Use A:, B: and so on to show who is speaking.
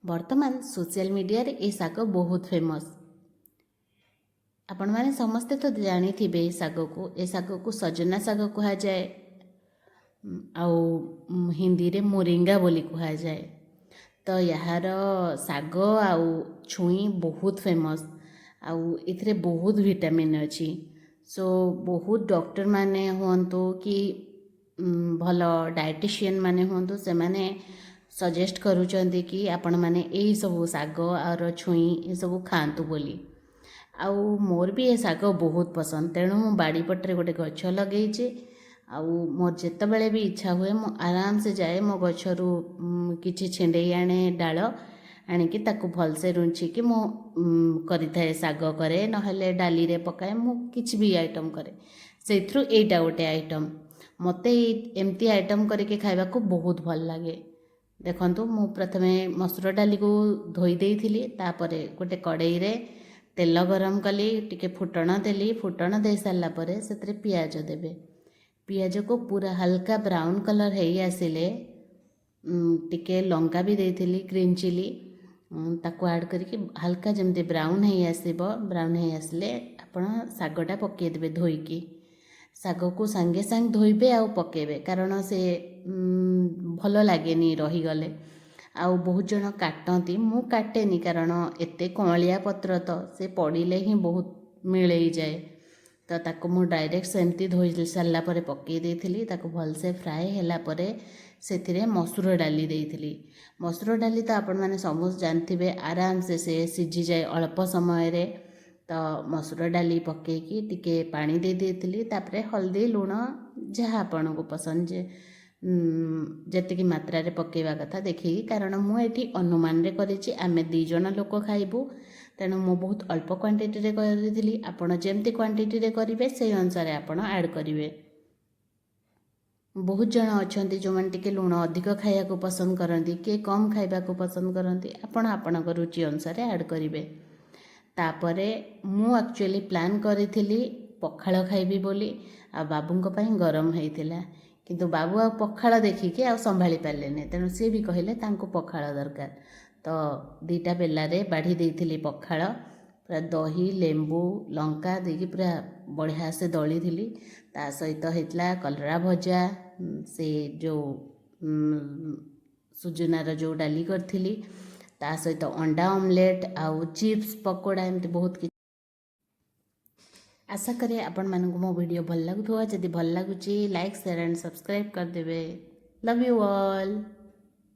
A: ବର୍ତ୍ତମାନ ସୋସିଆଲ ମିଡ଼ିଆରେ ଏ ଶାଗ ବହୁତ ଫେମସ୍। ଆପଣମାନେ ସମସ୍ତେ ତ ଜାଣିଥିବେ ଏ ଶାଗକୁ। ଏ ଶାଗକୁ ସଜନା ଶାଗ କୁହାଯାଏ ଆଉ ହିନ୍ଦୀରେ ମୋରିଙ୍ଗା ବୋଲି କୁହାଯାଏ। ତ ଏହାର ଶାଗ ଆଉ ଛୁଇଁ ବହୁତ ଫେମସ୍ ଆଉ ଏଥିରେ ବହୁତ ଭିଟାମିନ୍ ଅଛି। ସୋ ବହୁତ ଡକ୍ଟରମାନେ ହୁଅନ୍ତୁ କି ଭଲ ଡାଏଟିସିଆନ୍ ମାନେ ହୁଅନ୍ତୁ, ସେମାନେ ସଜେଷ୍ଟ କରୁଛନ୍ତି କି ଆପଣମାନେ ଏଇସବୁ ଶାଗ ଆର ଛୁଇଁ ଏସବୁ ଖାଆନ୍ତୁ ବୋଲି। ଆଉ ମୋର ବି ଏ ଶାଗ ବହୁତ ପସନ୍ଦ, ତେଣୁ ମୁଁ ବାଡ଼ି ପଟରେ ଗୋଟେ ଗଛ ଲଗେଇଛି। ଆଉ ମୋର ଯେତେବେଳେ ବି ଇଚ୍ଛା ହୁଏ, ମୁଁ ଆରାମସେ ଯାଏ, ମୋ ଗଛରୁ କିଛି ଛିଣ୍ଡେଇ ଆଣେ ଡାଳ, ଆଣିକି ତାକୁ ଭଲସେ ରୁଞ୍ଚିକି ମୁଁ କରିଥାଏ। ଶାଗ କରେ, ନହେଲେ ଡାଲିରେ ପକାଏ, ମୁଁ କିଛି ବି ଆଇଟମ୍ କରେ। ସେଇଥିରୁ ଏଇଟା ଗୋଟେ ଆଇଟମ୍। ମୋତେ ଏଇ ଏମିତି ଆଇଟମ୍ କରିକି ଖାଇବାକୁ ବହୁତ ଭଲ ଲାଗେ। ଦେଖନ୍ତୁ, ମୁଁ ପ୍ରଥମେ ମସୁର ଡାଲିକୁ ଧୋଇ ଦେଇଥିଲି। ତାପରେ ଗୋଟେ କଡ଼େଇରେ ତେଲ ଗରମ କଲି, ଟିକେ ଫୁଟଣ ଦେଲି। ଫୁଟଣ ଦେଇ ସାରିଲା ପରେ ସେଥିରେ ପିଆଜ ଦେବେ। ପିଆଜକୁ ପୁରା ହାଲକା ବ୍ରାଉନ୍ କଲର୍ ହେଇ ଆସିଲେ ଟିକେ ଲଙ୍କା ବି ଦେଇଥିଲି, ଗ୍ରୀନ୍ ଚିଲି, ତାକୁ ଆଡ଼୍ କରିକି ହାଲକା ଯେମିତି ବ୍ରାଉନ୍ ହେଇ ଆସିବ, ବ୍ରାଉନ୍ ହେଇ ଆସିଲେ ଆପଣ ଶାଗଟା ପକାଇଦେବେ ଧୋଇକି। ଶାଗକୁ ସାଙ୍ଗେ ସାଙ୍ଗେ ଧୋଇବେ ଆଉ ପକାଇବେ, କାରଣ ସେ ଭଲ ଲାଗେନି ରହିଗଲେ। ଆଉ ବହୁତ ଜଣ କାଟନ୍ତି, ମୁଁ କାଟେନି, କାରଣ ଏତେ କଅଁଳିଆ ପତ୍ର ତ ସେ ପଡ଼ିଲେ ହିଁ ବହୁତ ମିଳେଇଯାଏ। ତ ତାକୁ ମୁଁ ଡାଇରେକ୍ଟ ସେମିତି ଧୋଇ ସାରିଲା ପରେ ପକାଇ ଦେଇଥିଲି। ତାକୁ ଭଲସେ ଫ୍ରାଏ ହେଲା ପରେ ସେଥିରେ ମସୁର ଡାଲି ଦେଇଥିଲି। ମସୁର ଡାଲି ତ ଆପଣମାନେ ସମସ୍ତେ ଜାଣିଥିବେ, ଆରାମସେ ସେ ସିଝିଯାଏ ଅଳ୍ପ ସମୟରେ। ତ ମସୁର ଡାଲି ପକାଇକି ଟିକେ ପାଣି ଦେଇ ଦେଇଥିଲି। ତାପରେ ହଳଦୀ, ଲୁଣ, ଯାହା ଆପଣଙ୍କୁ ପସନ୍ଦ, ଯେ ଯେତିକି ମାତ୍ରାରେ ପକାଇବା କଥା ଦେଖିକି, କାରଣ ମୁଁ ଏଠି ଅନୁମାନରେ କରିଛି। ଆମେ 2 ଜଣ ଲୋକ ଖାଇବୁ, ତେଣୁ ମୁଁ ବହୁତ ଅଳ୍ପ କ୍ୱାଣ୍ଟିଟିରେ କରିଥିଲି। ଆପଣ ଯେମିତି କ୍ୱାଣ୍ଟିଟିରେ କରିବେ, ସେଇ ଅନୁସାରେ ଆପଣ ଆଡ଼୍ କରିବେ। ବହୁତ ଜଣ ଅଛନ୍ତି ଯେଉଁମାନେ ଟିକେ ଲୁଣ ଅଧିକ ଖାଇବାକୁ ପସନ୍ଦ କରନ୍ତି, କିଏ କମ୍ ଖାଇବାକୁ ପସନ୍ଦ କରନ୍ତି। ଆପଣ ଆପଣଙ୍କ ରୁଚି ଅନୁସାରେ ଆଡ଼୍ କରିବେ। ତାପରେ ମୁଁ ଆକ୍ଚୁଆଲି ପ୍ଲାନ୍ କରିଥିଲି ପଖାଳ ଖାଇବି ବୋଲି ଆଉ ବାବୁଙ୍କ ପାଇଁ ଗରମ ହେଇଥିଲା। କିନ୍ତୁ ବାବୁ ଆଉ ପଖାଳ ଦେଖିକି ଆଉ ସମ୍ଭାଳି ପାରିଲେନି, ତେଣୁ ସିଏ ବି କହିଲେ ତାଙ୍କୁ ପଖାଳ ଦରକାର। ତ 2ଟା ବେଲାରେ ବାଢ଼ି ଦେଇଥିଲି ପଖାଳ, ପୁରା ଦହି, ଲେମ୍ବୁ, ଲଙ୍କା ଦେଇକି ପୁରା ବଢ଼ିଆ ସେ ଦଳିଥିଲି। ତା ସହିତ ହେଇଥିଲା କଲରା ଭଜା, ସେ ଯେଉଁ ସୁଜୁନାର ଯେଉଁ ଡାଲି କରିଥିଲି, ତା ସହିତ ଅଣ୍ଡା ଅମଲେଟ୍ ଆଉ ଚିପ୍ସ, ପକୋଡ଼ା, ଏମିତି ବହୁତ କିଛି। ଆଶା କରେ ଆପଣମାନଙ୍କୁ ମୋ ଭିଡ଼ିଓ ଭଲ ଲାଗୁଥିବ। ଯଦି ଭଲ ଲାଗୁଛି, ଲାଇକ୍, ସେୟାର ଆଣ୍ଡ ସବସ୍କ୍ରାଇବ୍ କରିଦେବେ। Love you all.